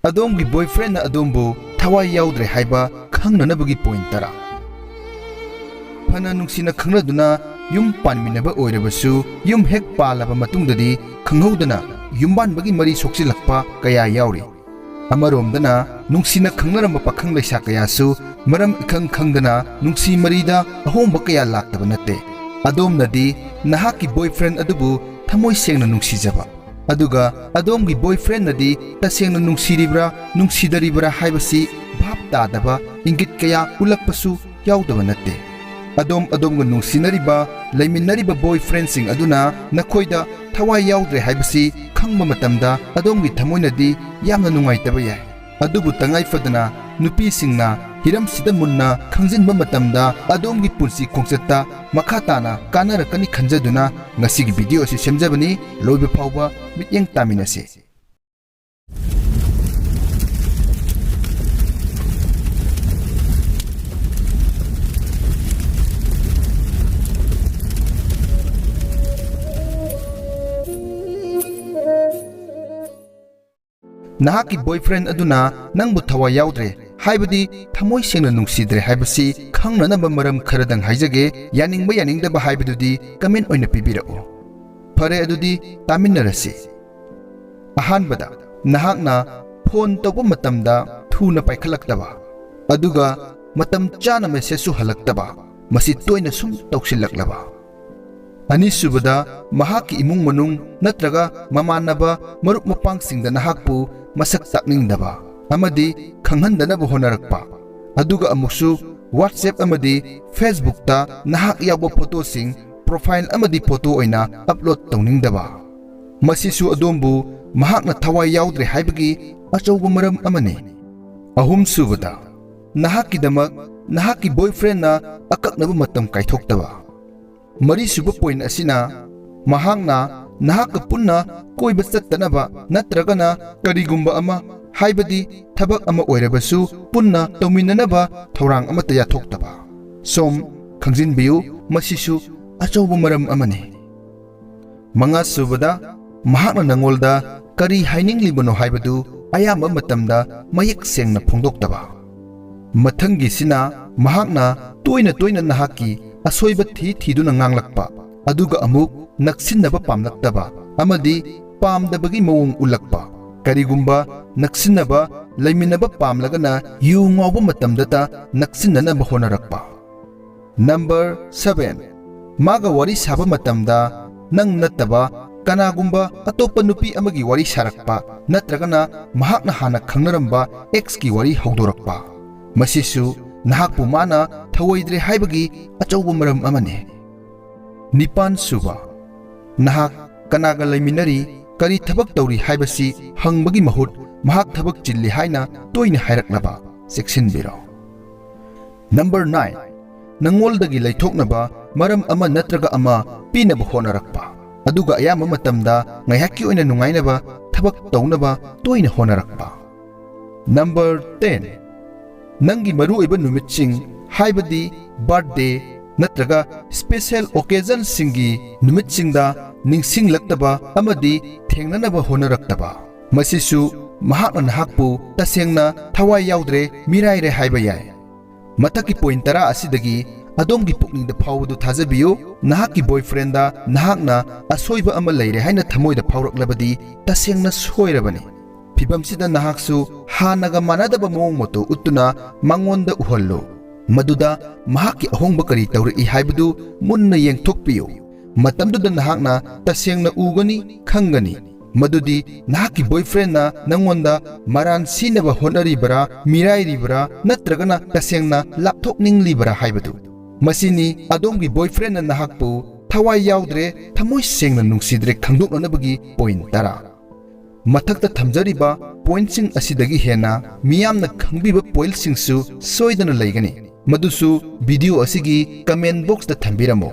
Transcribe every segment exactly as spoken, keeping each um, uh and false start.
ꯑꯗꯣꯝꯒꯤ ꯕꯣꯏꯐ꯭ꯔꯦꯟꯅ ꯑꯗꯣꯝꯕꯨ ꯊꯋꯥꯏ ꯌꯥꯎꯗ꯭ꯔꯦ ꯍꯥꯏꯕ ꯈꯪꯅꯅꯕꯒꯤ ꯄꯣꯏꯟꯠ ꯇꯔꯥ꯫ ꯐꯅ ꯅꯨꯡꯁꯤꯅ ꯈꯪꯅꯗꯨꯅ ꯌꯨꯝ ꯄꯥꯟꯃꯤꯟꯅꯕ ꯑꯣꯏꯔꯕꯁꯨ, ꯌꯨꯝ ꯍꯦꯛ ꯄꯥꯜꯂꯕ ꯃꯇꯨꯡꯗꯗꯤ ꯈꯪꯍꯧꯗꯅ ꯌꯨꯝꯕꯥꯟꯕꯒꯤ ꯃꯔꯤ ꯁꯣꯛꯆꯤꯜꯂꯛꯄ ꯀꯌꯥ ꯌꯥꯎꯔꯤ꯫ ꯑꯃꯔꯣꯝꯗꯅ, ꯅꯨꯡꯁꯤꯅ ꯈꯪꯅꯔꯝꯕ ꯄꯥꯈꯪ ꯂꯩꯁꯥ ꯀꯌꯥꯁꯨ ꯃꯔꯝ ꯏꯈꯪ ꯈꯪꯗꯅ ꯅꯨꯡꯁꯤ ꯃꯔꯤꯗ ꯑꯍꯣꯡꯕ ꯀꯌꯥ ꯂꯥꯛꯇꯕ ꯅꯠꯇꯦ꯫ ꯑꯗꯣꯝꯅꯗꯤ ꯅꯍꯥꯛꯀꯤ ꯕꯣꯏꯐ꯭ꯔꯦꯟ ꯑꯗꯨꯕꯨ ꯊꯃꯣꯏ ꯁꯦꯡꯅ ꯅꯨꯡꯁꯤꯖꯕ, ꯑꯗꯨꯒ ꯑꯗꯣꯝꯒꯤ ꯕꯣꯏꯐ꯭ꯔꯦꯟꯅꯗꯤ ꯇꯁꯦꯡꯅ ꯅꯨꯡꯁꯤꯔꯤꯕ꯭ꯔꯥ ꯅꯨꯡꯁꯤꯗꯔꯤꯕ꯭ꯔꯥ ꯍꯥꯏꯕꯁꯤ ꯚꯥꯞ ꯇꯥꯗꯕ ꯏꯪꯒꯤꯠ ꯀꯌꯥ ꯎꯠꯂꯛꯄꯁꯨ ꯌꯥꯎꯗꯕ ꯅꯠꯇꯦ꯫ ꯑꯗꯣꯝ ꯑꯗꯣꯝꯒ ꯅꯨꯡꯁꯤꯅꯔꯤꯕ, ꯂꯩꯃꯤꯟꯅꯔꯤꯕ ꯕꯣꯏꯐ꯭ꯔꯦꯟꯁꯤꯡ ꯑꯗꯨꯅ ꯅꯈꯣꯏꯗ ꯊꯋꯥꯏ ꯌꯥꯎꯗ꯭ꯔꯦ ꯍꯥꯏꯕꯁꯤ ꯈꯪꯕ ꯃꯇꯝꯗ ꯑꯗꯣꯝꯒꯤ ꯊꯃꯣꯏꯅꯗꯤ ꯌꯥꯝꯅ ꯅꯨꯡꯉꯥꯏꯇꯕ ꯌꯥꯏ꯫ ꯑꯗꯨꯕꯨ ꯇꯉꯥꯏ ꯐꯗꯅ ꯅꯨꯄꯤꯁꯤꯡꯅ ꯍꯤꯔꯝꯁꯤꯗ ꯃꯨꯟꯅ ꯈꯪꯖꯤꯟꯕ ꯃꯇꯝꯗ ꯑꯗꯣꯝꯒꯤ ꯄꯨꯟꯁꯤ ꯈꯣꯡꯆꯠꯇ ꯃꯈꯥ ꯇꯥꯅ ꯀꯥꯟꯅꯔꯛꯀꯅꯤ ꯈꯟꯖꯗꯨꯅ ꯉꯁꯤꯒꯤ ꯚꯤꯗꯤꯑꯣ ꯑꯁꯤ ꯁꯦꯝꯖꯕꯅꯤ꯫ ꯂꯣꯏꯕ ꯐꯥꯎꯕ ꯃꯤꯠꯌꯦꯡ ꯇꯥꯃꯤꯟꯅꯁꯤ꯫ ꯅꯍꯥꯛꯀꯤ ꯕꯣꯏꯐ꯭ꯔꯦꯟ ꯑꯗꯨꯅ ꯅꯪꯕꯨ ꯊꯋꯥꯏ ꯌꯥꯎꯗ꯭ꯔꯦ, ꯍꯥꯏꯕꯗꯤ ꯊꯃꯣꯏ ꯁꯦꯡꯅ ꯅꯨꯡꯁꯤꯗ꯭ꯔꯦ ꯍꯥꯏꯕꯁꯤ ꯈꯪꯅꯅꯕ ꯃꯔꯝ ꯈꯔꯗꯪ ꯍꯥꯏꯖꯒꯦ꯫ ꯌꯥꯅꯤꯡꯕ ꯌꯥꯅꯤꯡꯗꯕ ꯍꯥꯏꯕꯗꯨꯗꯤ ꯀꯃꯦꯟ ꯑꯣꯏꯅ ꯄꯤꯕꯤꯔꯛꯎ꯫ ꯐꯔꯦ, ꯑꯗꯨꯗꯤ ꯇꯥꯃꯤꯟꯅꯔꯁꯤ꯫ ꯑꯍꯥꯟꯕꯗ, ꯅꯍꯥꯛꯅ ꯐꯣꯟ ꯇꯧꯕ ꯃꯇꯝꯗ ꯊꯨꯅ ꯄꯥꯏꯈꯠꯂꯛꯇꯕ, ꯑꯗꯨꯒ ꯃꯇꯝ ꯆꯥꯅ ꯃꯦꯁꯦꯖꯁꯨ ꯍꯜꯂꯛꯇꯕ, ꯃꯁꯤ ꯇꯣꯏꯅ ꯁꯨꯝ ꯇꯧꯁꯤꯜꯂꯛꯂꯕ꯫ ꯑꯅꯤꯁꯨꯕꯗ, ꯃꯍꯥꯛꯀꯤ ꯏꯃꯨꯡ ꯃꯅꯨꯡ ꯅꯠꯇ꯭ꯔꯒ ꯃꯃꯥꯟꯅꯕ, ꯃꯔꯨꯞ ꯃꯄꯥꯡꯁꯤꯡꯗ ꯅꯍꯥꯛꯄꯨ ꯃꯁꯛ ꯇꯥꯛꯅꯤꯡꯗꯕ ꯑꯃꯗꯤ ꯈꯪꯍꯟꯗꯅꯕ ꯍꯣꯠꯅꯔꯛꯄ, ꯑꯗꯨꯒ ꯑꯃꯨꯛꯁꯨ WhatsApp ꯑꯃꯗꯤ Facebookꯇ ꯅꯍꯥꯛ ꯌꯥꯎꯕ ꯐꯣꯇꯣꯁꯤꯡ ꯄ꯭ꯔꯣꯐꯥꯏꯜ ꯑꯃꯗꯤ ꯐꯣꯇꯣ ꯑꯣꯏꯅ ꯑꯞꯂꯣꯗ ꯇꯧꯅꯤꯡꯗꯕ꯫ ꯃꯁꯤꯁꯨ ꯑꯗꯣꯝꯕꯨ ꯃꯍꯥꯛꯅ ꯊꯋꯥꯏ ꯌꯥꯎꯗ꯭ꯔꯦ ꯍꯥꯏꯕꯒꯤ ꯑꯆꯧꯕ ꯃꯔꯝ ꯑꯃꯅꯤ꯫ ꯑꯍꯨꯝꯁꯨꯕꯗ, ꯅꯍꯥꯛꯀꯤꯗꯃꯛ ꯅꯍꯥꯛꯀꯤ ꯕꯣꯏꯐ꯭ꯔꯦꯟꯅ ꯑꯀꯛꯅꯕ ꯃꯇꯝ ꯀꯥꯏꯊꯣꯛꯇꯕ꯫ ꯃꯔꯤꯁꯨꯕ ꯄꯣꯏꯟꯠ ꯑꯁꯤꯅ ꯃꯍꯥꯛꯅ ꯅꯍꯥꯛꯀ ꯄꯨꯟꯅ ꯀꯣꯏꯕ ꯆꯠꯇꯅꯕ ꯅꯠꯇ꯭ꯔꯒꯅ ꯀꯔꯤꯒꯨꯝꯕ ꯑꯃ, ꯍꯥꯏꯕꯗꯤ ꯊꯕꯛ ꯑꯃ ꯑꯣꯏꯔꯕꯁꯨ, ꯄꯨꯟꯅ ꯇꯧꯃꯤꯟꯅꯅꯕ ꯊꯧꯔꯥꯡ ꯑꯃꯠꯇ ꯌꯥꯊꯣꯛꯇꯕ꯫ ꯁꯣꯝ, ꯈꯪꯖꯤꯟꯕꯤꯌꯨ, ꯃꯁꯤꯁꯨ ꯑꯆꯧꯕ ꯃꯔꯝ ꯑꯃꯅꯤ꯫ ꯃꯉꯥꯁꯨꯕꯗ, ꯃꯍꯥꯛꯅ ꯅꯉꯣꯜꯗ ꯀꯔꯤ ꯍꯥꯏꯅꯤꯡꯂꯤꯕꯅꯣ ꯍꯥꯏꯕꯗꯨ ꯑꯌꯥꯝꯕ ꯃꯇꯝꯗ ꯃꯌꯦꯛ ꯁꯦꯡꯅ ꯐꯣꯡꯗꯣꯛꯇꯕ꯫ ꯃꯊꯪꯒꯤꯁꯤꯅ ꯃꯍꯥꯛꯅ ꯇꯣꯏꯅ ꯇꯣꯏꯅ ꯅꯍꯥꯛꯀꯤ ꯑꯁꯣꯏꯕ ꯊꯤ ꯊꯤꯗꯨꯅ ꯉꯥꯡꯂꯛꯄ, ꯑꯗꯨꯒ ꯑꯃꯨꯛ ꯅꯛꯁꯤꯟꯅꯕ ꯄꯥꯝꯂꯛꯇꯕ ꯑꯃꯗꯤ ꯄꯥꯝꯗꯕꯒꯤ ꯃꯑꯣꯡ ꯎꯠꯂꯛꯄ꯫ ꯀꯔꯤꯒꯨꯝꯕ ꯅꯛꯁꯤꯟꯅꯕ ꯂꯩꯃꯤꯟꯅꯕ ꯄꯥꯝꯂꯒꯅ ꯌꯨ ꯉꯥꯎꯕ ꯃꯇꯝꯗꯇ ꯅꯛꯁꯤꯟꯅꯅꯕ ꯍꯣꯠꯅꯔꯛꯄ꯫ ꯅꯝꯕꯔ ꯁꯚꯦꯟ, ꯃꯥꯒ ꯋꯥꯔꯤ ꯁꯥꯕ ꯃꯇꯝꯗ ꯅꯪ ꯅꯠꯇꯕ ꯀꯅꯥꯒꯨꯝꯕ ꯑꯇꯣꯞꯄ ꯅꯨꯄꯤ ꯑꯃꯒꯤ ꯋꯥꯔꯤ ꯁꯥꯔꯛꯄ ꯅꯠꯇ꯭ꯔꯒꯅ ꯃꯍꯥꯛꯅ ꯍꯥꯟꯅ ꯈꯪꯅꯔꯝꯕ ꯑꯦꯛꯁꯀꯤ ꯋꯥꯔꯤ ꯍꯧꯗꯣꯔꯛꯄ꯫ ꯃꯁꯤꯁꯨ ꯅꯍꯥꯛꯄꯨ ꯃꯥꯅ ꯊꯧꯑꯣꯏꯗ꯭ꯔꯦ ꯍꯥꯏꯕꯒꯤ ꯑꯆꯧꯕ ꯃꯔꯝ ꯑꯃꯅꯤ꯫ ꯅꯤꯄꯥꯟ ꯁꯨꯕ, ꯅꯍꯥꯛ ꯀꯅꯥꯒ ꯂꯩꯃꯤꯟꯅꯔꯤ, ꯀꯔꯤ ꯊꯕꯛ ꯇꯧꯔꯤ ꯍꯥꯏꯕꯁꯤ ꯍꯪꯕꯒꯤ ꯃꯍꯨꯠ ꯃꯍꯥꯛ ꯊꯕꯛ ꯆꯤꯜꯂꯤ ꯍꯥꯏꯅ ꯇꯣꯏꯅ ꯍꯥꯏꯔꯛꯂꯕ ꯆꯦꯛꯁꯤꯟꯕꯤꯔꯣ꯫ ꯅꯝꯕꯔ ꯅꯥꯏꯟ, ꯅꯉꯣꯜꯗꯒꯤ ꯂꯩꯊꯣꯛꯅꯕ ꯃꯔꯝ ꯑꯃ ꯅꯠꯇ꯭ꯔꯒ ꯑꯃ ꯄꯤꯅꯕ ꯍꯣꯠꯅꯔꯛꯄ, ꯑꯗꯨꯒ ꯑꯌꯥꯝꯕ ꯃꯇꯝꯗ ꯉꯥꯏꯍꯥꯛꯀꯤ ꯑꯣꯏꯅ ꯅꯨꯡꯉꯥꯏꯅꯕ ꯊꯕꯛ ꯇꯧꯅꯕ ꯇꯣꯏꯅ ꯍꯣꯠꯅꯔꯛꯄ꯫ ꯅꯝꯕꯔ ꯇꯦꯟ, ꯅꯪꯒꯤ ꯃꯔꯨꯑꯣꯏꯕ ꯅꯨꯃꯤꯠꯁꯤꯡ, ꯍꯥꯏꯕꯗꯤ ꯕꯥꯔꯊꯗꯦ ꯅꯠꯇ꯭ꯔꯒ ꯁ꯭ꯄꯦꯁꯦꯜ ꯑꯣꯀꯦꯖꯟꯁꯤꯡꯒꯤ ꯅꯨꯃꯤꯠꯁꯤꯡꯗ ꯅꯤꯡꯁꯤꯡꯂꯛꯇꯕ ꯑꯃꯗꯤ ꯊꯦꯡꯅꯅꯕ ꯍꯣꯠꯅꯔꯛꯇꯕ꯫ ꯃꯁꯤꯁꯨ ꯃꯍꯥꯛꯅ ꯅꯍꯥꯛꯄꯨ ꯇꯁꯦꯡꯅ ꯊꯋꯥꯏ ꯌꯥꯎꯗ꯭ꯔꯦ, ꯃꯤꯔꯥꯏꯔꯦ ꯍꯥꯏꯕ ꯌꯥꯏ꯫ ꯃꯊꯛꯀꯤ ꯄꯣꯏꯟꯠ ꯇꯔꯥ ꯑꯁꯤꯗꯒꯤ ꯑꯗꯣꯝꯒꯤ ꯄꯨꯛꯅꯤꯡꯗ ꯐꯥꯎꯕꯗꯨ ꯊꯥꯖꯕꯤꯌꯨ, ꯅꯍꯥꯛꯀꯤ ꯕꯣꯏꯐ꯭ꯔꯦꯟꯗ ꯅꯍꯥꯛꯅ ꯑꯁꯣꯏꯕ ꯑꯃ ꯂꯩꯔꯦ ꯍꯥꯏꯅ ꯊꯃꯣꯏꯗ ꯐꯥꯎꯔꯛꯂꯕꯗꯤ ꯇꯁꯦꯡꯅ ꯁꯣꯏꯔꯕꯅꯤ꯫ ꯐꯤꯚꯝꯁꯤꯗ ꯅꯍꯥꯛꯁꯨ ꯍꯥꯟꯅꯒ ꯃꯥꯟꯅꯗꯕ ꯃꯑꯣꯡ ꯃꯇꯧ ꯎꯠꯇꯨꯅ ꯃꯉꯣꯟꯗ ꯎꯍꯜꯂꯨ꯫ ꯃꯗꯨꯗ ꯃꯍꯥꯛꯀꯤ ꯑꯍꯣꯡꯕ ꯀꯔꯤ ꯇꯧꯔꯛꯏ ꯍꯥꯏꯕꯗꯨ ꯃꯨꯟꯅ ꯌꯦꯡꯊꯣꯛꯄꯤꯌꯨ꯫ ꯃꯇꯝꯗꯨꯗ ꯅꯍꯥꯛꯅ ꯇꯁꯦꯡꯅ ꯎꯒꯅꯤ, ꯈꯪꯒꯅꯤ꯫ ꯃꯗꯨꯗꯤ ꯅꯍꯥꯛꯀꯤ ꯕꯣꯏꯐ꯭ꯔꯦꯟꯅ ꯅꯪꯉꯣꯟꯗ ꯃꯔꯥꯟ ꯁꯤꯅꯕ ꯍꯣꯠꯅꯔꯤꯕꯔꯥ, ꯃꯤꯔꯥꯏꯔꯤꯕꯔꯥ, ꯅꯠꯇ꯭ꯔꯒꯅ ꯇꯁꯦꯡꯅ ꯂꯥꯞꯊꯣꯛꯅꯤꯡꯂꯤꯕꯔꯥ ꯍꯥꯏꯕꯗꯨ꯫ ꯃꯁꯤꯅꯤ ꯑꯗꯣꯝꯒꯤ ꯕꯣꯏꯐ꯭ꯔꯦꯟꯅ ꯅꯍꯥꯛꯄꯨ ꯊꯋꯥꯏ ꯌꯥꯎꯗ꯭ꯔꯦ, ꯊꯃꯣꯏ ꯁꯦꯡꯅ ꯅꯨꯡꯁꯤꯗ꯭ꯔꯦ ꯈꯪꯗꯣꯛꯅꯅꯕꯒꯤ ꯄꯣꯏꯟꯠ ꯇꯔꯥ꯫ ꯃꯊꯛꯇ ꯊꯝꯖꯔꯤꯕ ꯄꯣꯏꯟꯠꯁꯤꯡ ꯑꯁꯤꯗꯒꯤ ꯍꯦꯟꯅ ꯃꯤꯌꯥꯝꯅ ꯈꯪꯕꯤꯕ ꯄꯣꯏꯟꯠꯁꯤꯡꯁꯨ ꯁꯣꯏꯗꯅ ꯂꯩꯒꯅꯤ, ꯃꯗꯨꯁꯨ ꯚꯤꯗꯤꯑꯣ ꯑꯁꯤꯒꯤ ꯀꯃꯦꯟꯠ ꯕꯣꯛꯁꯇ ꯊꯝꯕꯤꯔꯝꯃꯨ꯫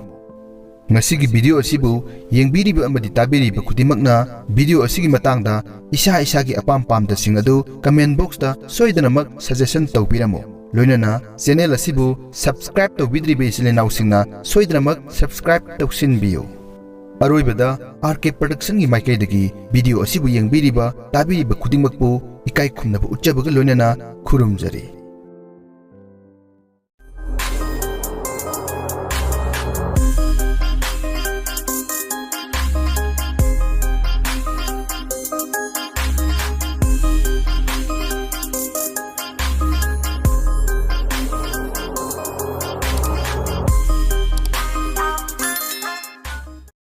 ꯉꯁꯤꯒꯤ ꯚꯤꯗꯤꯑꯣ ꯑꯁꯤꯕꯨ ꯌꯦꯡꯕꯤꯔꯤꯕ ꯑꯃꯗꯤ ꯇꯥꯕꯤꯔꯤꯕ ꯈꯨꯗꯤꯡꯃꯛꯅ ꯚꯤꯗꯤꯑꯣ ꯑꯁꯤꯒꯤ ꯃꯇꯥꯡꯗ ꯏꯁꯥ ꯏꯁꯥꯒꯤ ꯑꯄꯥꯝ ꯄꯥꯝꯗꯁꯤꯡ ꯑꯗꯨ ꯀꯃꯦꯟꯠ ꯕꯣꯛꯁꯇ ꯁꯣꯏꯗꯅꯃꯛ ꯁꯖꯦꯁꯟ ꯇꯧꯕꯤꯔꯝꯃꯨ꯫ ꯂꯣꯏꯅꯅ ꯆꯦꯅꯦꯜ ꯑꯁꯤꯕꯨ ꯁꯕꯁꯀ꯭ꯔꯥꯏꯕ ꯇꯧꯕꯤꯗ꯭ꯔꯤꯕ ꯏꯆꯤꯜ ꯏꯅꯥꯎꯁꯤꯡꯅ ꯁꯣꯏꯗꯅꯃꯛ ꯁꯕꯁꯀ꯭ꯔꯥꯏꯕ ꯇꯧꯁꯤꯟꯕꯤꯌꯨ꯫ ꯑꯔꯣꯏꯕꯗ, ꯑꯥꯔ ꯀꯦ ꯄ꯭ꯔꯗꯛꯁꯟꯒꯤ ꯃꯥꯏꯀꯩꯗꯒꯤ ꯚꯤꯗꯤꯑꯣ ꯑꯁꯤꯕꯨ ꯌꯦꯡꯕꯤꯔꯤꯕ, ꯇꯥꯕꯤꯔꯤꯕ ꯈꯨꯗꯤꯡꯃꯛꯄꯨ ꯏꯀꯥꯏ ꯈꯨꯝꯅꯕ ꯎꯠꯆꯕꯒ ꯂꯣꯏꯅꯅ ꯈꯨꯔꯨꯝꯖꯔꯤ꯫